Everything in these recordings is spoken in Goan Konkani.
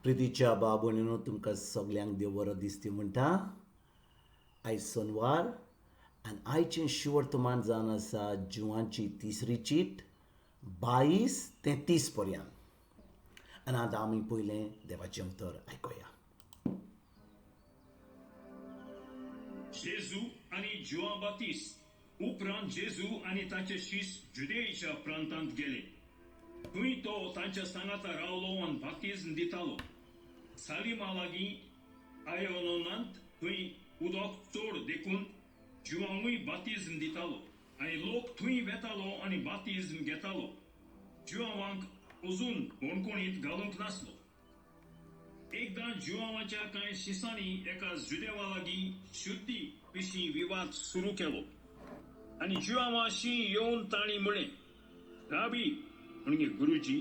प्रितीच्या भाव भयणीनो, तुमकां सगल्यांक देव बरो दिसती म्हणटा. आयज सोनवार आनी आयचें शिवर्तमान जावन आसा जुवांची तिसरी चीट 22 ते 30 पर्यंत. आनी आतां आमी पयलें देवाचें उतर आयकुया. जेजू आनी जुआं बातिस्त. उपरांत जेजू आनी ताचे शीस जुदेच्या प्रांतांत गेले. थंय तो तांच्या सांगाता रावलो आनी बातिज्म दितालो. सालिमा लागीं आयोनोनांत थंय उदक चड देखून जुआंवूय बातिज्म दितालो आनी लोक थंय वेतालो आनी बातिज्म घेतालो. जुआंवांक अजून बणकोणीत घालूंक नासलो. एकदां जुआंवाच्या कांय शिसांनी एका जुदेवा लागीं शुद्धी विशीं विवाद सुरू केलो आनी जुआंवाशी येवन तांणी म्हळें, राबी म्हणजे गुरुजी,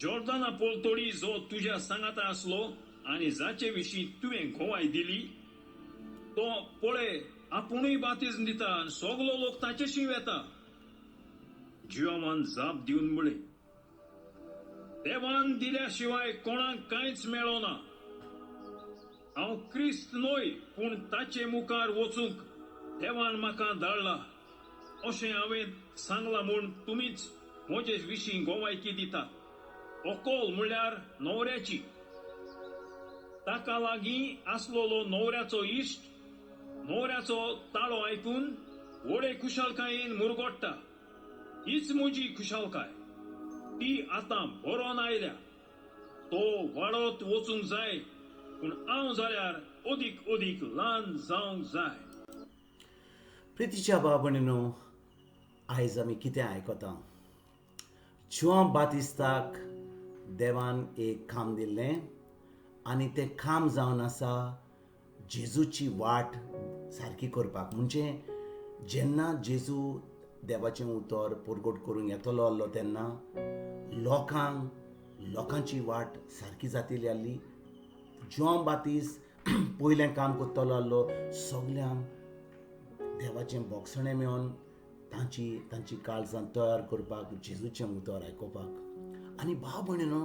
जॉर्दाना पलतडी जो तुज्या सांगाता आसलो आनी जाचे विशीं तुवें गोवाय दिली तो पळय आपुणूय बातिज्म दिता आनी सगलो लोक ताचेशी वेता. जुआंवान जाप दिवन म्हळें, देवान दिल्या शिवाय कोणाक कांयच मेळना. हांव क्रिस्त न्हय, पूण ताचे मुखार वचूंक देवान म्हाका धाडला अशें हांवें सांगलां म्हूण तुमीच म्हजे विशीं गोवायकी दितात. अकोल म्हणल्यार न्हवऱ्याची. ताका लागीं आसलेलो न्हवऱ्याचो इश्ट न्हवऱ्याचो ताळो आयकून व्हडे खुशालकायेन मुरगोट्टा. हीच म्हजी खुशालकाय, ती आतां बरोवन आयल्या. तो वाडत वचूंक जाय, पूण हांव जाल्यार अदीक अदीक ल्हान जावंक जाय. प्रितीच्या भाव भयणीनो, आयज आमी कितें आयकता? जुआंव बातिस्ताक देवान एक काम दिल्लें आनी तें काम जावन आसा जेजूची वाट सारकी करपाक. म्हणजे जेन्ना जेजू देवाचें उतर परगट करूंक येतलो आसलो तेन्ना लोकांक लोकांची वाट सारकी जातली आसली. जुआंव बातिस्त पयलें काम करतलो आसलो सगल्यांक देवाचें बोगसणें मेळोवन तांची तांची काळजां तयार करपाक, जेजूचें उतर आयकुपाक. आनी भाव भयणीनो,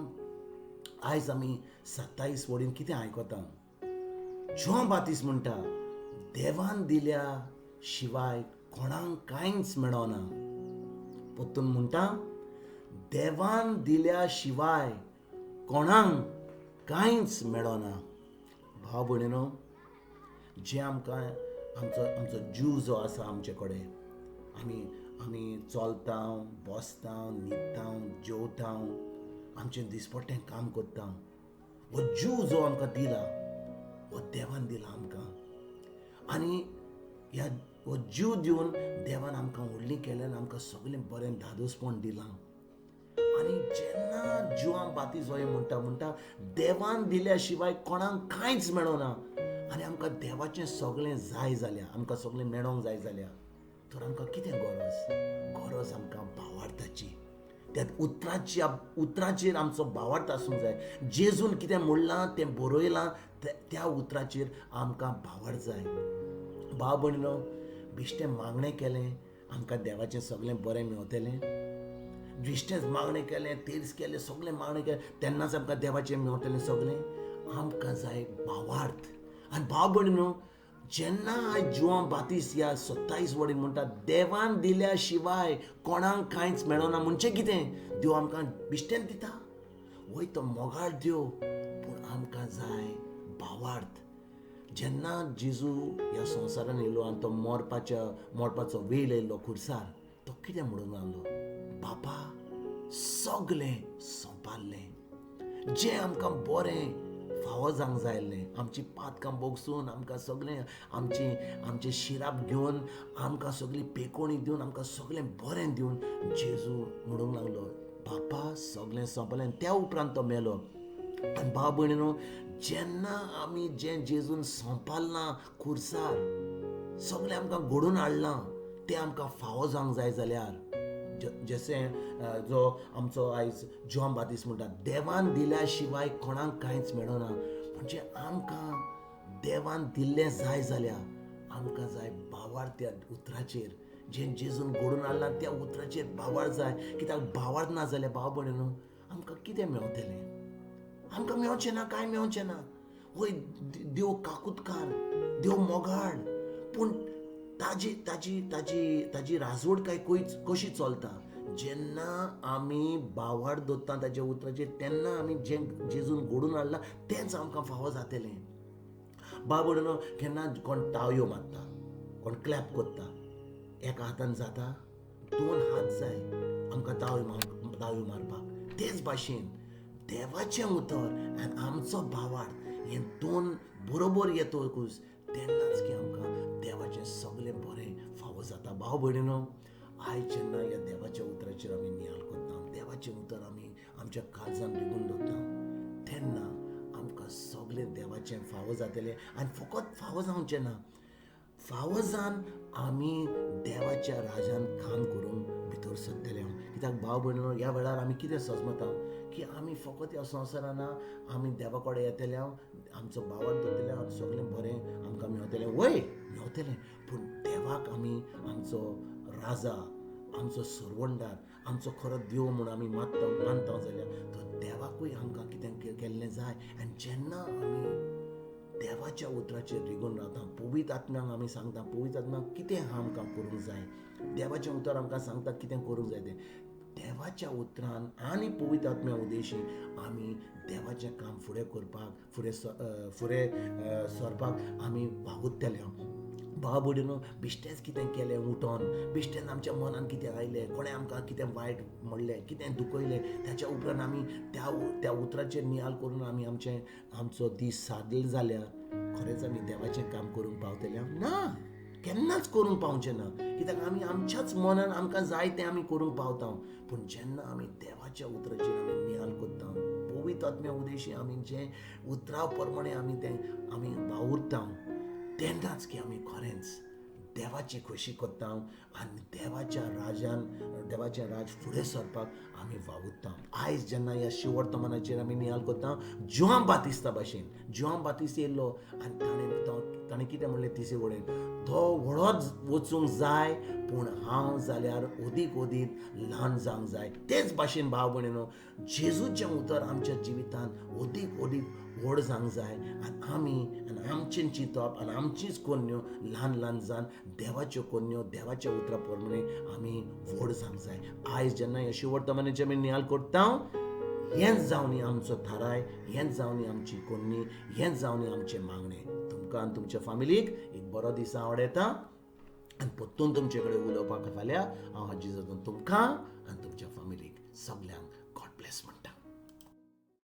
आयज आमी 27 वडीन कितें आयकता? जुआंव बातिस्त म्हणटा, देवान दिल्या शिवाय कोणाक कांयच मेळना. परतून म्हणटा, देवान दिल्या शिवाय कोणाक कांयच मेळना. भाव भयणीनो, जें आमकां आमचो आमचो जीव जो आसा आमचे कडेन, आमी आमी चलता, बसता, न्हिदता, जेवता, आमचें दिसपट्टें काम करता, हो जीव जो आमकां दिला हो देवान दिला आमकां. आनी ह्या हो जीव दिवन देवान आमकां व्हडली केल्यान आमकां सगळें बरें धादोसपण दिलां. आनी जेन्ना जुआंव बातिस्त हो म्हणटा म्हणटा देवान दिल्या शिवाय कोणाक कांयच मेळना आनी आमकां देवाचें सगळें जाय जाल्यार, आमकां सगळें मेळोंक जाय जाल्यार तर आमकां कितें गरज? गरज आमकां भावार्थाची. त्या उतराच्या उतराचेर आमचो भावार्थ आसूंक जाय. जेजून कितें म्हणलां तें बरयलां त्या उतराचेर आमकां भावार्थ जाय. भाव भयणीनो, बिश्टें मागणें केलें आमकां देवाचें सगळें बरें मेवतलें. बिश्टेंच मागणें केलें, तेर्स केलें, सगळें मागणें केलें तेन्नाच आमकां देवाचें मेवतलें सगळें. आमकां जाय भावार्थ. आनी भाव भयणीनो, जेन्ना आयज जुआंव बातिस्त ह्या 27 वडीन म्हणटा देवान दिल्या शिवाय कोणाक कांयच मेळना, म्हणजे कितें? देव आमकां बिश्टेंच दिता, वय तो मोगाळ देव, पूण आमकां जाय भावार्थ. जेन्ना जेजू ह्या संवसारान येयलो आनी तो मरपाचो वेळ येयलो खुर्सार, तो कितें म्हणून लागलो? बापा, सगळें सोंपारलें. जें आमकां बरें फावो जावंक जाय आसलें, आमची पातकां बोगसून आमकां सगळें आमची आमचें शिराप घेवन आमकां सगळी पेकोणी दिवन आमकां सगळें बरें दिवन जेजू म्हणूंक लागलो, बापा सगळें सोंपलें. त्या उपरांत तो मेलो. आनी भाव भयणीनो, जेन्ना आमी जें जेजून सोंपारलां खुर्सार, सगळें आमकां घडोवन हाडलां, तें आमकां फावो जावंक जाय जाल्यार जशें जो आमचो आयज जुआंव बातिस्त म्हणटा, देवान दिल्या शिवाय कोणाक कांयच मेळना. म्हणजे आमकां देवान दिल्लें जाय जाल्यार आमकां जाय भावार्थ त्या उतराचेर, जें जेजून घडोवन हाडलां त्या उतराचेर भावार्थ जाय. कित्याक भावार्थ ना जाल्यार भाव भयणीनो, आमकां कितें मेवतलें? आमकां मेवचें ना, कांय मेवचें ना. वय देव काकुतकार, देव मोगाळ, पूण ताजी ताजी ताजी ताजी राजवट काय कशी चलता? जेन्ना आमी बावाड दवरता ताज्या उतराचेर तेन्ना आमी जें जेजून घडून हाडलां तेंच आमकां फावो जातलें. बाबड न्हू केन्ना कोण ताळयो मारता, कोण क्लॅप करता, एका हातान जाता? दोन हात जाय आमकां ताळयो मारपाक. तेच भाशेन देवाचें उतर आनी आमचो भावार्थ हें दोन बरोबर येतकूच तेन्नाच की आमकां देवाचें सगळें बरें फावो जाता. भाव भयणीनो, आयज जेन्ना ह्या देवाच्या उतराचेर आमी नियाळ करता, देवाचें उतर आमी आमच्या काळजान रिगून दवरता, तेन्ना आमकां सगळें देवाचें फावो जातलें. आनी फकत फावो जावचें ना, फावो जावन आमी देवाच्या राजान काम करूंक भितर सरतले. कित्याक भाव भयणीनो, ह्या वेळार आमी कितें सजमता की आमी फकत ह्या संवसारान आमी देवा कडेन येतले, आमचो भावार्थ दवरतले आनी सगळें बरें आमकां मेवतलें. वय मेवतलें, पूण देवाक आमी आमचो राजा, आमचो सरवंडार, आमचो खरो देव म्हूण आमी मानता जाल्यार तो देवाकूय आमकां कितें केल्लें जाय. आनी जेन्ना आमी देवाच्या उतराचेर रिगून रावता, पवित्र आत्म्यांक आमी सांगता, पवित्र आत्म्यांक कितें आमकां करूंक जाय, देवाचें उतर आमकां सांगता कितें करूंक जाय तें, देवाच्या उतरान आनी पवित्र आत्म्या उद्देशी आमी देवाचें काम फुडें करपाक, फुडें सरपाक आमी वावुरतले. भाव भयणीनो, बिश्टेंच कितें केलें उठोन, बिश्टेंच आमच्या मनान कितें आयलें, कोणें आमकां कितें वायट म्हणलें, कितें दुखयलें, ताच्या उपरांत आमी त्या उतराचेर नियाळ करून आमी आमचो दीस सादले जाल्यार खरेंच आमी देवाचें काम करूंक पावतले ना, केन्नाच करूंक पावचें ना. कित्याक आमी आमच्याच मनान आमकां जाय तें आमी करूंक पावता. पूण जेन्ना आमी देवाच्या उतराचेर आमी नियाळ करता, पवित्र आत्म्या उद्देशी आमी जें उतरा प्रमाणे आमी तें आमी वावुरता, तेन्नाच की आमी खरेंच देवाची खोशी करता आनी देवाच्या राजान, देवाचें राज फुडें सरपाक आमी वावुरता. आयज जेन्ना ह्या शिवर्तमानाचेर आमी नियाळ करता, जुआंव बातिस्ता भाशेन, जुआंव बातिस्त येयल्लो आनी ताणें कितें म्हणलें तिसरे कडेन, तो व्हडोच वचूंक जाय पूण हांव जाल्यार अदीक अदीक ल्हान जावंक जाय. तेच भाशेन भाव भयणीनो, जेजूचें उतर आमच्या जिवितांत अदीक अदीक व्हड जावंक जाय आनी आमी आनी आमचें चिंतप आनी आमचीच कोन्न्यो ल्हान ल्हान जावन देवाच्यो कोन्न्यो देवाच्या उतरा प्रमाणे आमी व्हड जावंक जाय. आयज जेन्ना ह्या शिवर्तमानाचेर आमी नियाळ करता, हेंच जावनी आमचो थाराय, हेंच जावनी आमची कोन्नी, हेंच जावनी आमचें मागणें. तुमकां आनी तुमच्या फामिलीक एक बरो दीस आवडटा आनी परतून तुमचे कडेन उलोवपाक फाल्यां हांव हाजी जाता. तुमकां आनी तुमच्या फामिलीक सगल्यांक गॉड ब्लेस म्हणटा.